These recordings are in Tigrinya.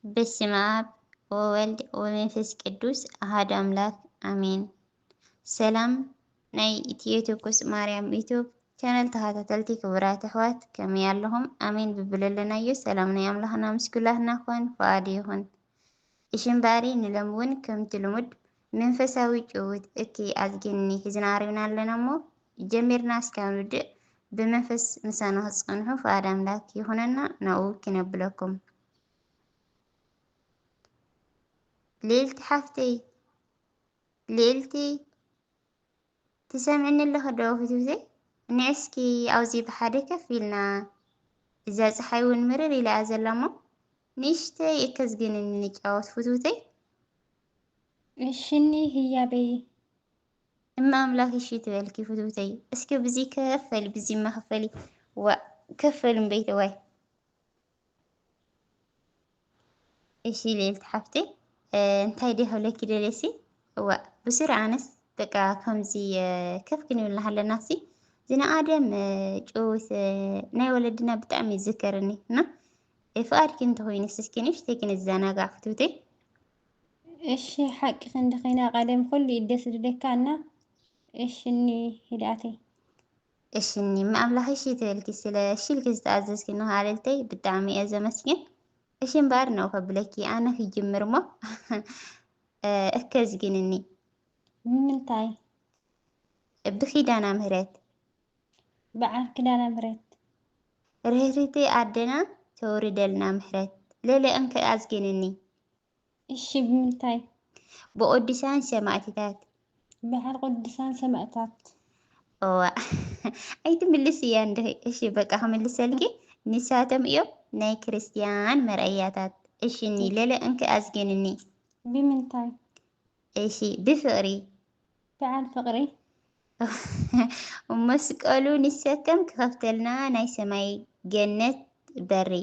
በስመ አብ ወወልድ ወመንፈስ ቅዱስ አሐዱ አምላክ አሜን። ሰላም ናይ ኢትዮ ትኩስ ማርያም ዩቱብ ቻነል ተኸታተልቲ ክቡራት ኣሕዋት ከመይ ኣለኹም? ኣሜን ብብለለናዮ ሰላም ናይ ኣምላኽና ምስ ኩላትና ኮን ፍቓዱ ይኹን። እሺ እምበኣሪ ንሎም እውን ከምቲ ልሙድ መንፈሳዊ ጭውውት እኪ ኣዝጊኒ ሒዝና ቀሪብና ኣለና እሞ ጀሚርና እስካብ ንውድእ ብመንፈስ ምሳና ክትጸንሑ ፍቓድ ኣምላክ ይኹነና ናብኡ ኪነብለኩም። ልእልቲ ሓፍተይ ልእልቲ ትሰምዕኒ ኣለኺ ዶ ፍትውተይ? ንዒ እስኪ ኣብዚ ብሓደ ከፍ ኢልና እዛ ፀሓይ እውን ምርር ኢላ እያ ዘላ እሞ ንእሽተይ እከዝግንኒ ንጫወት ፍትውተይ። እሺኒ ህያበይ። እመ ኣምላኽ እሺ ትበልኪ ፍትውተይ። እስኪ ብዚ ከፈሊ ብዚማ ከፈሊ ዋእ ከፈሊ እምበይተዋይ። እሺ ልእልቲ ሓፍተይ እንታይ ድየ ክብለኪ ደልየሲ እዋ ብስሪ ኣነስ በቃ ከምዚ ከፍ ክንብል እናሃለናሲ ዝናኣደም ጭውውት ናይ ወለድና ብጣዕሚ ይዝከርኒ እና ፍቓድኪ እንተኮይንስ እስኪ ንእሽተይ ክንዘናጋዕ ፍትውተይ። እሺ ሓቂ ክንዲ ኸይና ቀደም ኩሉ እዩ ደስ ዝብለካ እና እሺ እኒ ህድኣተይ። እሺ እኒ እመ ኣምላኽ እሺ ትበልኪ ስለ እሺ ኢልኪ ዝተኣዘዝኪ ንኽኣለልተይ ብጣዕሚ እየ ዘመስግን። እሺ እምበኣር ነው ከብለኪ ኣነ ክጅምር እሞ እከዝግንኒ። ንምንታይ? ብኪዳና ምህረት። በዓል ኪዳነ ምህረት። ርህርህቲ ኣደና ተውርደልና ምህረት ለለ እንከ ኣዝግንኒ። እሺ ብምንታይ? ብቅዱሳን ሰማእትታት። በዓል ቅዱሳን ሰማእታት። እዋ ኣይትምልስ እያ እንድኺ። እሺ በቃ ክምልሰልኪ። ንሳቶም እዮም ናይ ክርስትያን መርኣያታት። እሺ እኒ ለለ እንከ ኣዝግንኒ። ብምንታይ? እሺ ብፍቕሪ። በዓል ፍቕሪ። መስቀሉ ንሰከም ክኸፍተልና ናይ ሰማይ ገነት በሪ።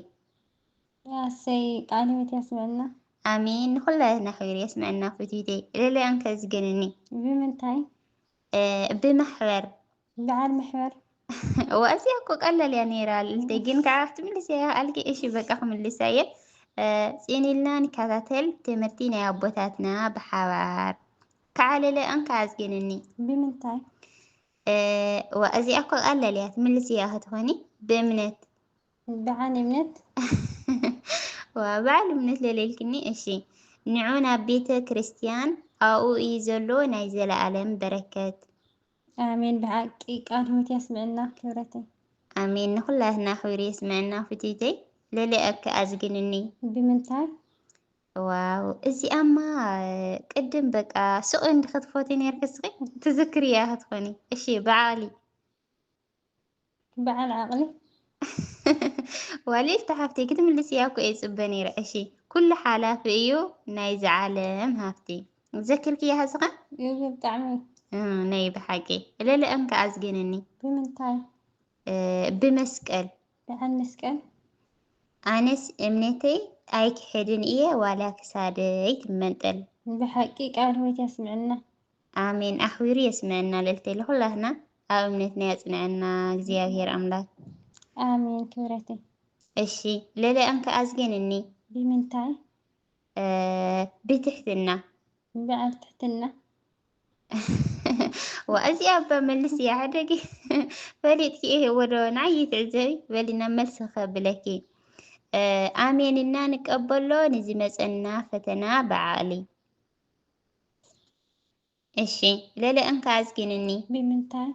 ኣሰይ ቃለ ህይወት ያስመዐና። ኣሜን ንኹላትና ሕብሪ የስመዐና ፍትዊተይ። ለለ ኣንከ ዝገነኒ። ብምንታይ? ብማሕበር። በዓል ማሕበር። እዋ እዚኣ እኮ ቀላል እያ ነይራ ልልተይ ግን ከዓ ክትምልስ እያ ኣልኪ እሺ በቃ ክምልሳ እየ። ፂን ኢልና ንከታተል ትምህርቲ ናይ ኣቦታትና ብሓባር። ከዓ ለለ ኣንከ ኣዝገነኒ። ብምንታይ? እዋ እዚኣ እኮ ቀለል እያ ትምልስያ ክትኾኒ ብእምነት። በዓል እምነት። ዋ በዓል እምነት ለለልክኒ እሺ። ንዑ ናብ ቤተ ክርስቲያን ኣብኡ እዩ ዘሎ ናይ ዘለኣለም በረከት። ኣሜን ብሓቂ ቃል ህይወት ያስምዐና ክብረተይ። ኣሜን ንኩላትና ክብሪ የስምዐና ፍትይተይ። ለለ ኣብኪ ኣዝግንኒ። ብምንታይ? ዋው እዚኣማ ቅድም በቃ ሱቕ እንዲ ክትፎቲ ነርኪ እስኺ ትዝክርያ ክትኾኒ እሺ ብዓቕሊ። በዓል ዓቕሊ። ዋልልቲ ሓፍተይ ክትምልስያ እኮ እየ ዝፅበ ነይረ እሺ። ኩሉ ሓላፊ እዩ ናይዚ ዓለም ሃፍቲ። ዘኪርክያ ህዝኻ? እዩ ብጣዕሚ። ናይ ብሓቂ ለለአም ከኣ ዝገነኒ። ብምንታይ? ብመስቀል። በዓል መስቀል። ኣነስ እምነተይ ኣይክሕድን እየ ዋላ ክሳደይ ትመንጠል። ብሓቂ ቃል ህይወት ያስምዐና። ኣሜን ኣኽቢሩ የስምዐና ልእልተይ ለኹላትና ኣብ እምነትና ያጽንዐና እግዚኣብሔር ኣምላክ። ኣሜን ክብረተይ። እሺ ለለአም ከኣ ዝገንኒ። ብምንታይ? ብትሕትና። በዓል ትሕትና። ዋ እዚኣ እባ መልስ እያ ሓደ ግዜ ፈሊጥኪ እየ ወዶ ንዓይ ትዕዘቢ በሊ ናብ መልሲ ከብለኪ። ኣሜን እና ንቀበሎ ንዝመፀና ፈተና ብዓቕሊ። እሺ ለለአን ከኣ ኣዝጊንኒ። ብምንታይ?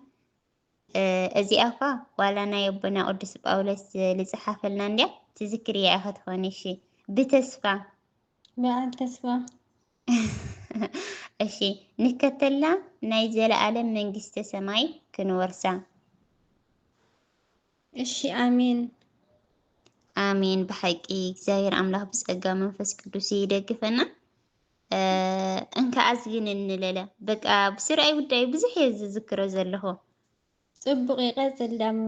እዚኣ እኳ ዋላ ናይ ኣቦና ቅዱስ ጳውሎስ ዝጸሓፈልና እንድያ ትዝክርያ ኢኻ ትኾኒ። እሺ ብተስፋ። በዓል ተስፋ። እሺ ንከተላ ናይ ዘለኣለም መንግስተ ሰማይ ክንወርሳ። እሺ ኣሜን። ኣሜን ብሓቂ እግዚኣብሔር ኣምላኽ ብጸጋ መንፈስ ቅዱስ ይደግፈና። እንካ ኣዝግንኒ ለለ በቃ ብስራይ ጉዳይ ብዙሕ እየ ዝዝክሮ ዘለኹ። ጽቡቕ ይቐጽል ዳሙ።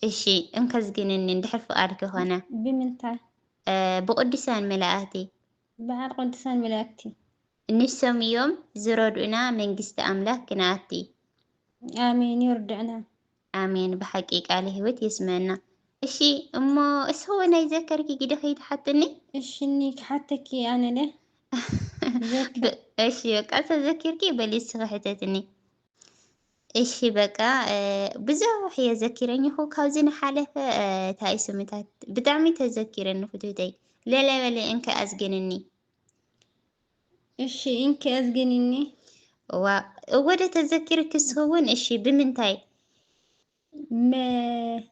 እሺ እንከዝግንኒ እንድሕር ፍቓድኪ ኮነ። ብምንታይ? ብቅዱሳን መላእክቲ። በዓል ቅዱሳን መላእክቲ። ንሶም እዮም ዝረድኡና መንግስቲ ኣምላክ ክንኣቲ። ኣሜን ይርድዕና። ኣሜን ብሓቂ ቃለ ህይወት የስመዐና። እሺ፣ እሞ እስኺ እውን ኣይዘከርኪ ግዲ ከይትሓትኒ? እሺ፣ እኒ ክሓተኪ ኣነ ለ። ዘከር። ብ-፣ እሺ፣ በቃ ተዘኪርኪ በሊ እስኺ ሕተትኒ። እሺ፣ በቃ፣ እ፣ ብዙሕ እየ ዘኪረኝ እኮ ካብዚ ንሓለፈ፣ እ፣ እንታይ ስምታት ብጣዕሚ ተዘኪረኒ ፍትውተይ። ለለ በለ እንከ ኣዝግንኒ። እሺ፣ እንከ ኣዝግንኒ። ዋ፣ እወ ደ ተዘኪርኪ እስኺ እውን። እሺ፣ ብምንታይ? መ-፣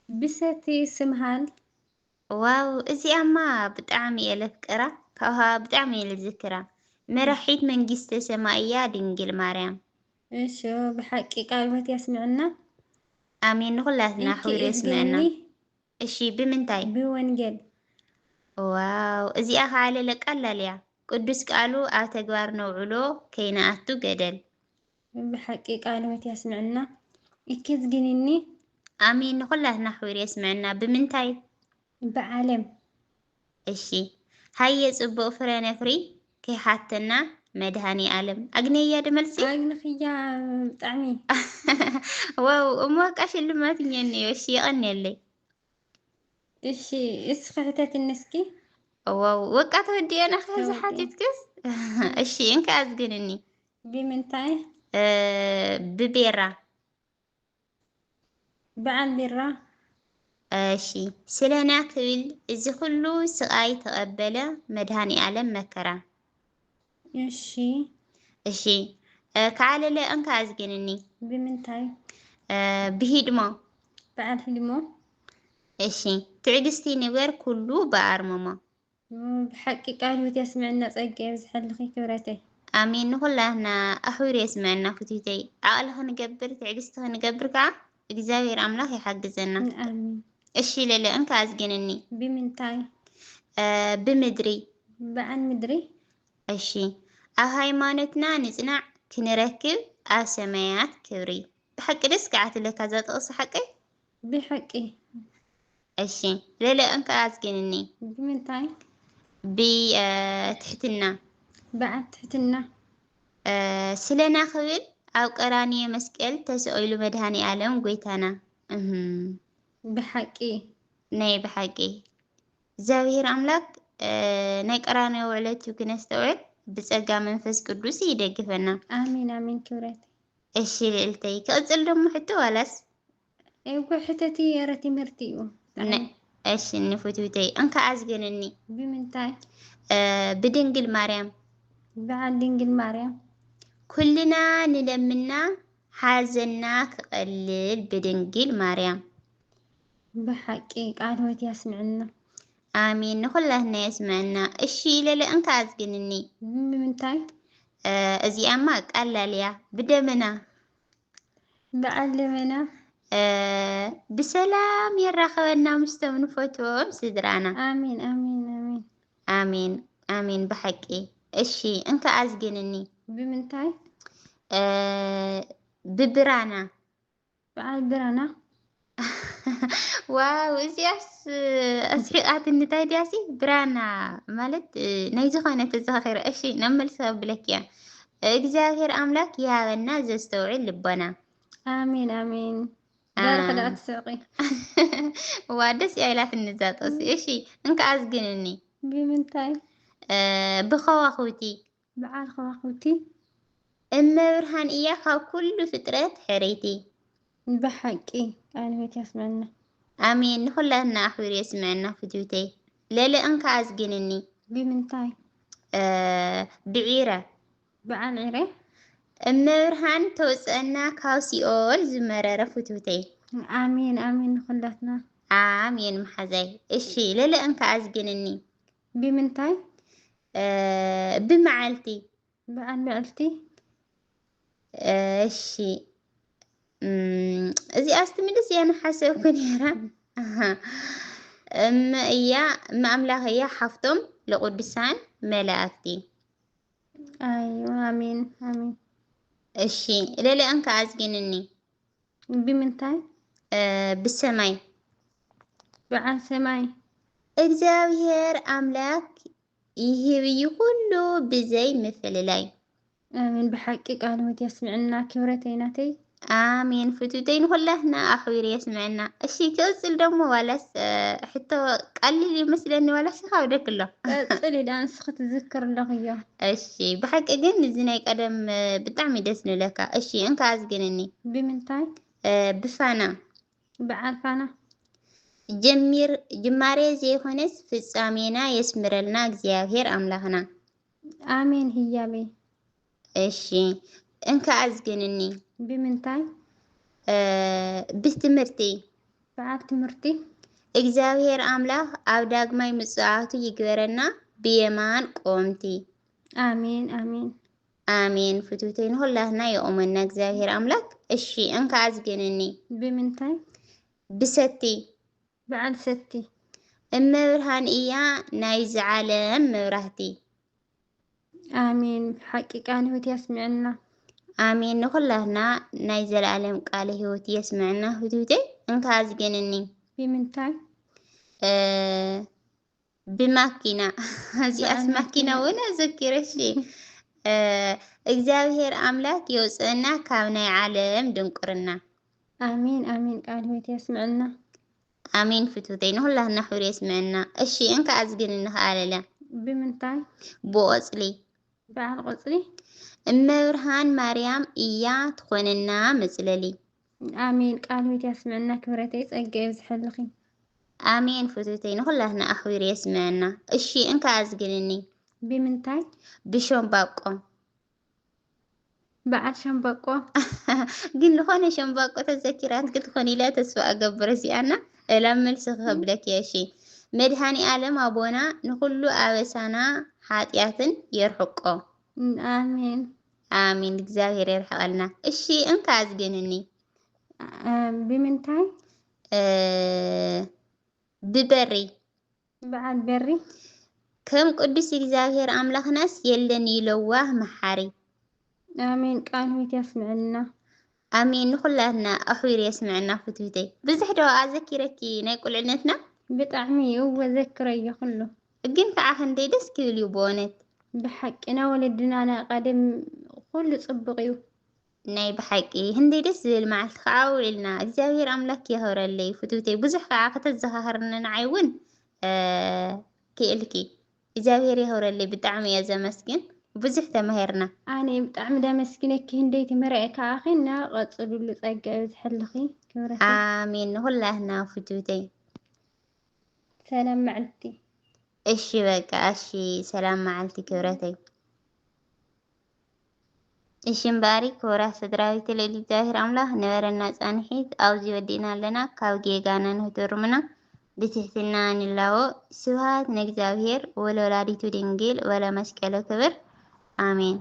ብሰቲ ስምሃል። ዋው፣ እዚኣማ ብጣዕሚ እየ ለፍቅራ፣ ካብኣ ብጣዕሚ እየ ልዝክራ። መራሒት መንግስተ ሰማይ እያ ድንግል ማርያም። እሺ፣ ብሓቂ ቃል ህይወት ያስምዕና። ኣሜን። ንኹላትና ኣንቺ ኣሕዊሩ የስምዐና። እዝግኒ። እሺ፣ ብምንታይ? ብወንጌል። ዋው፣ እዚኣ ከዓ ለለ ቀላል እያ። ቅዱስ ቃሉ ኣብ ተግባር ነውዕሎ ከይንኣቱ ገደል። ብሓቂ ቃል ህይወት ያስምዕና። እኪ እዝግንኒ። ኣሜን። ንኹላትና ኣሕዊሩ የስምዐና። ብምንታይ? ብዓለም። እሺ። ሃየ ጽቡቕ ፍረ ነፍሪ ከይሓተና መድሃኒ ኣለም። ኣግነያ ዶ መልሲ? ኣግንኽያ ብጣዕሚ። ዋው፣ እሞ በቃ ሽልማት እኛን እዩ። እሺ፣ የቐንየለይ። እሺ፣ እስኺ ሕተትኒ እስኪ። ዋው፣ በቃ ተወዲአና ከዚ ተወዲአ። ሓቲትክስ? እሺ፣ እንካ ኣዝግንኒ። ብምንታይ? እ፣ ብቤራ። በዓል ቢራ። እሺ፣ ስለና ክብል እዚ ኩሉ ስቓይ ተቐበለ መድሃኒ ኣለም መከራ። እሺ። እሺ፣ እ፣ ከዓለለ እንካ ኣዝግንኒ። ብምንታይ? እ፣ ብሂድሞ። በዓል ሂድሞ። እሺ፣ ትዕግስቲ ንበር ኩሉ ብኣርምሞ። ብሓቂ ቃል ህይወት ያስምዐና፣ ጸጋ የብዝሐልኺ ክብረተይ። ኣሜን። ንኹላትና ኣሕዊሩ የስምዐና ፍትውተይ። ዓቕሊ ክንገብር፣ ትዕግስቲ ክንገብር ከዓ እግዚኣብሔር ኣምላኽ ይሓግዘና። ኣሜን። እሺ ለለ፣ እንካ ኣዝግንኒ። ብምንታይ? እ፣ ብምድሪ። በዓል ምድሪ። እሺ፣ ኣብ ሃይማኖትና ንጽናዕ ክንረክብ ኣብ ሰማያት ክብሪ። ብሓቂ ደስ ከዓ ትብለካ እዛ ጥቕሲ ሓቀይ? ብሓቂ። እሺ፣ ለለ እንካ ኣዝግንኒ። ብምንታይ? ብ-፣ እ፣ ትሕትና። በዓል ትሕትና። እ፣ ስለና ክብል ኣብ ቀራንዮ መስቀል ተሰቒሉ መድሃኒ ኣለም ጎይታና። እህም። ብሓቂ። ናይ ብሓቂ። እግዚኣብሔር ኣምላክ፣ እ፣ ናይ ቀራንዮ ውዕለቱ ክነስተውዕል ብጸጋ መንፈስ ቅዱስ ይደግፈና። ኣሜን፣ ኣሜን ክብረት። እሺ ልዕልተይ፣ ክቕጽል ደሞ ሕቶ ዋላስ? እወ፣ ሕተቲ፣ ኧረ ትምህርቲ እዩ። ነ-፣ እሺ፣ ንፍትውተይ፣ እንካ ኣዝግንኒ። ብምንታይ? እ፣ ብድንግል ማርያም። በዓል ድንግል ማርያም። ኩልና ንለምና፣ ሓዘንና ክቐልል ብድንግል ማርያም። ብሓቂ ቃል ህይወት ያስምዕና። ኣሜን፣ ንኹላትና የስምዐና። እሺ፣ ለለ፣ እንካ ኣዝግንኒ። ብምንታይ? እ፣ እዚኣማ ቀላል እያ። ብደመና። በዓል ደመና። እ፣ ብሰላም የራኸበና ምስቶም ንፈትዎም ስድራና። ኣሜን፣ ኣሜን፣ ኣሜን። ኣሜን፣ ኣሜን፣ ብሓቂ። እሺ፣ እንካ ኣዝግንኒ። ብምንታይ? እ፣ ብብራና። በዓል ብራና። ዋው፣ እዚኣስ ኣስሒቓትኒ። እንታይ ድያሲ? ብራና ማለት፣ እ፣ ናይ ዝኾነ ተዘኻኺረ። እሺ፣ ናብ መልሲ ከብለኪ እያ። እግዚኣብሔር ኣምላክ ይሃበና ዘስተውዕል ልቦና። ኣሜን፣ ኣሜን። አ። ዛረኸ ደኣ ትስዕቂ። ዋ፣ ደስ እያ ኢላትኒ እዛ ጥቕሲ። እሺ፣ እንካ ኣዝግንኒ። ብምንታይ? እ፣ ብኸዋኽብቲ። በዓል ከዋኽብቲ። እመ ብርሃን እያ ካብ ኩሉ ፍጥረት ሕርይቲ። ብሓቂ ቃል ህይወት ያስምዐና። ኣሜን። ንኹላትና ኣኽቢሩ የስምዐና ፍትውተይ። ለለ እንካ ኣዝግንኒ። ብምንታይ? እ፣ ብዒረ። በዓል ዒረ። እመ ብርሃን ተውፅአና ካብ ሲኦል ዝመረረ ፍትውተይ። ኣሜን፣ ኣሜን ንኹላትና። ኣሜን መሓዛይ። እሺ፣ ለለ እንካ ኣዝግንኒ። ብምንታይ? እ፣ ብመዓልቲ። በዓል መዓልቲ። እሺ። እም፣ እዚኣስ ትምልስ እያ ንሓሰብኩ ነይራ። ኣሃ። እመ እያ፣ እመ ኣምላኽ እያ፣ ሓፍቶም ለቅዱሳን መላእክቲ። ኣይ፣ ኣሜን፣ ኣሜን። እሺ፣ ለለ እንካ ኣዝግንኒ። ብምንታይ? እ፣ ብሰማይ። በዓል ሰማይ። እግዚኣብሔር ኣምላክ ይህብ እዩ ኩሉ ብዘይ ምፍልላይ። ኣሜን። ብሓቂ ቃል ህይወት ያስምዕና ክብረተይ ናተይ። ኣሜን ፍቱተይ፣ ንኹላትና ኣኽቢሩ የስምዐና። እሺ፣ ክቕጽል ደሞ ዋላስ፣ እ፣ ሕቶ ቀሊል ይመስለኒ፣ ዋላስ ይኸብደክ ኣሎ? ቀጽል ኢዳ ንስኺ ትዝክር ኣለኽዮ። እሺ፣ ብሓቂ ግን እዚ ናይ ቀደም፣ እ፣ ብጣዕሚ ደስ ንብለካ። እሺ፣ እንካ ኣዝግንኒ። ብምንታይ? እ፣ ብፋና። በዓል ፋና። ጀሚር-፣ ጅማሬ ዘይኮነስ ፍጻሜና የስምረልና እግዚኣብሔር ኣምላኽና። ኣሜን ህያበይ። እሺ፣ እንካ ኣዝግንኒ። ብምንታይ? እ፣ ብትምህርቲ። በዓል ትምህርቲ። እግዚኣብሔር ኣምላኽ ኣብ ዳግማይ ምጽኣቱ ይግበረና ብየማን ቆምቲ። ኣሜን፣ ኣሜን። ኣሜን ፍቱተይ፣ ንኹላትና የቑመና እግዚኣብሔር ኣምላክ። እሺ፣ እንካ ኣዝግንኒ። ብምንታይ? ብሰቲ። በዓል ሰቲ። እመ ብርሃን እያ ናይዚ ዓለም መብራህቲ። ኣሜን። ሓቂ ቃል ህይወት ያስምዐና። ኣሜን። ንኹላትና ናይ ዘለኣለም ቃለ ህይወት የስምዐና። ህቱተይ እንካ ኣዝገንኒ። ብምንታይ? እ፣ ብማኪና። እዚኣስ በዓል ማኪና ማኪና። እውን ኣዘኪረሽ። እ፣ እግዚኣብሔር ኣምላክ የውፅእና ካብ ናይ ዓለም ድንቁርና። ኣሜን፣ ኣሜን። ቃል ህይወት ያስምዐና። ኣሜን ፍትውተይ፣ ንኹላትና ሕብሪ የስምዐና። እሺ፣ እንካ ኣዝግን እንኽኣለለ። ብምንታይ? ብቆጽሊ። በዓል ቆጽሊ። እመብርሃን ማርያም እያ ትኾነና መጽለሊ። ኣሜን። ቃል ህይወት ያስምዐና ክብረተይ፣ ጸጋ የብዝሐልኺ። ኣሜን ፍትውተይ፣ ንኹላትና ኣኽቢሩ የስምዐና። እሺ፣ እንካ ኣዝግንኒ። ብምንታይ? ብሸምባቆ። በዓል ሸምበቆ። ግን ዝኾነ ሸምበቆ ተዘኪራት ክትኾን ኢለ ተስፋ እገብር። እዚኣና እላ መልሲ ክኸብለክ እየ። እሺ፣ መድሃኒ ኣለም ኣቦና ንኹሉ ኣበሳና ሓጢኣትን የርሕቆ። ኣሜን። ኣሜን። እግዚኣብሔር የርሕቐልና። እሺ፣ እንካ ኣዝግንኒ። እ፣ ብምንታይ? እ፣ ብበሪ። በዓል በሪ። ከም ቅዱስ እግዚኣብሔር ኣምላኽናስ የለን እዩ ለዋህ መሓሪ። ኣሜን። ቃል ህይወት ያስምዐልና። ኣሜን። ንኹላትና ኣኽቢሩ የስምዐና ፍትውተይ። ብዙሕ ዶ ኣዘኪረኪ ናይ ቁልዕነትና? ብጣዕሚ እወ ዘክረዮ ኩሉ። ግን ከዓ ክንደይ ደስ ክብል እዩ ብእውነት። ብሓቂ ናይ ወለድና ናይ ቀደም ኩሉ ጽቡቕ እዩ። ናይ ብሓቂ ህንደይ ደስ ዝብል መዓልቲ ከዓ ውዒልና። እግዚኣብሔር ኣምላክ የኽብረለይ ፍትውተይ። ብዙሕ ከዓ ከተዘኻኽርኒ ንዓይ እውን፣ እ፣ ክእልኪ። እግዚኣብሔር የኽብረለይ። ብጣዕሚ እየ ዘመስግን። ብዙሕ ተማሂርና። ኣነ ብጣዕሚ ደመስግነኪ ህንደይ ትምህርዒ ከኣኺ እና ቀጽሉሉ ጸጋ ይብዝሐልኺ ክብረተይ። ኣሜን። ንኹላትና ፍትውተይ። ሰላም መዓልቲ። እሺ በቃ እሺ፣ ሰላም መዓልቲ ክብረተይ። እሺ እምበኣሪ ክቡራት ስድራቤት፣ ልዕሊ እግዚኣብሔር ኣምላኽ ንበረና ጻንሒት። ኣብዚ ወዲእና ኣለና፣ ካብ ጌጋና ንህትርምና ብትሕትና ንላቦ። ስብሃት ንእግዚኣብሔር ወለወላዲቱ ድንግል ወለመስቀሉ ክብር። ኣሜን።